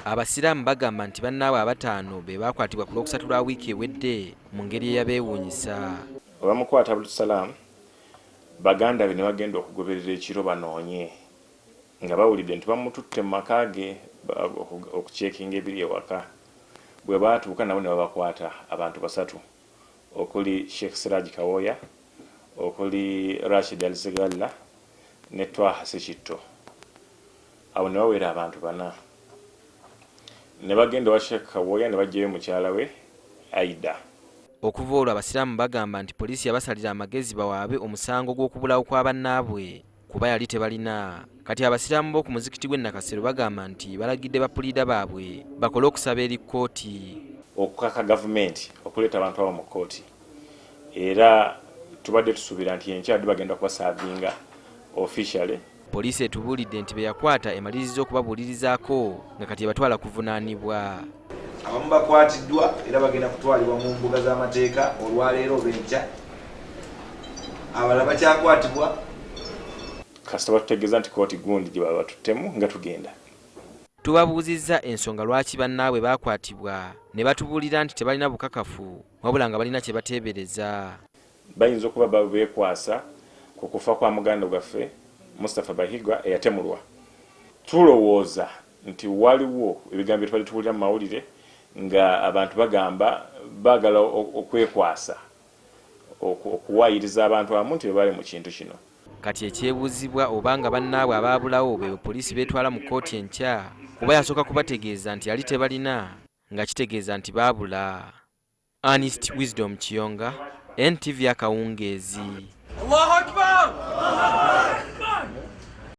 Abasiraamu bagamba nti bannaabwe abataano be baakwatibwa ku Lwokusatu lwa wiiki ewedde mu ngeri eyabeewuunyisa. Webamukwata Abdulsalam, baganda be ne bagenda okugoberera ekiro banoonye nga bawulidde nti bamututte mu maka ge okucekinga ebiri ewaka. Bwe baatuuka nabo ne babakwata abantu basatu okuli Sheikh Siraj Kawooya, okuli Rashid Alizigalla ne Twaha Ssekitto. Awo ne bawera abantu bana ne bagenda ewa Sheikh Kawooya ne baggyayo mukyala we Aida. Okuva olwo Abasiraamu bagamba nti poliisi yabasalira amagezi bawaabe omusango gw'okubulawo kwa bannaabwe kuba yali tebalina. Kati Abasiraamu b'oku muzikiti gw'e Nakasero bagamba nti balagidde bapuliida baabwe bakole okusaba eri kkooti. Okukaka gavumenti okuleeta abantu abo mu kkooti era tubadde tusuubira nti enkya badde bagenda kubasaavinga officially. Poliisi etubuulidde nti be yakwata emalirizza okubabuulirizaako nga kati ebatwala kuvunaanibwa. Abamu bakwatiddwa era bagenda kutwalibwa mu mbuga z'amateeka olwaleero oba enkya, abalala bakyakwatibwa. Kasita batutegeeza nti kkooti gundi gye baba batuttemu nga tugenda. Tubabuuzizza ensonga lwaki bannaabwe baakwatibwa ne batubuulira nti tebalina bukakafu wabula nga balina kye bateebereza. Bayinza okuba beekwasa ku kufa kwa muganda gwaffe Mustapha Bahigwa eyatemulwa. Tulowooza nti waliwo ebigambo bye tubadde tuwulira mu mawulire nga abantu bagamba baagala okwekwasa okuwaayiriza abantu abamu nti be bali mu kintu kino. Kati ekyebuuzibwa oba nga bannaabwe abaabulawo beebo poliisi beetwala mu kkooti enkya kuba yasooka kubategeeza nti yali tebalina nga kitegeeza nti baabula. Ernest Wisdom Kiyonga, NTV akawungeezi.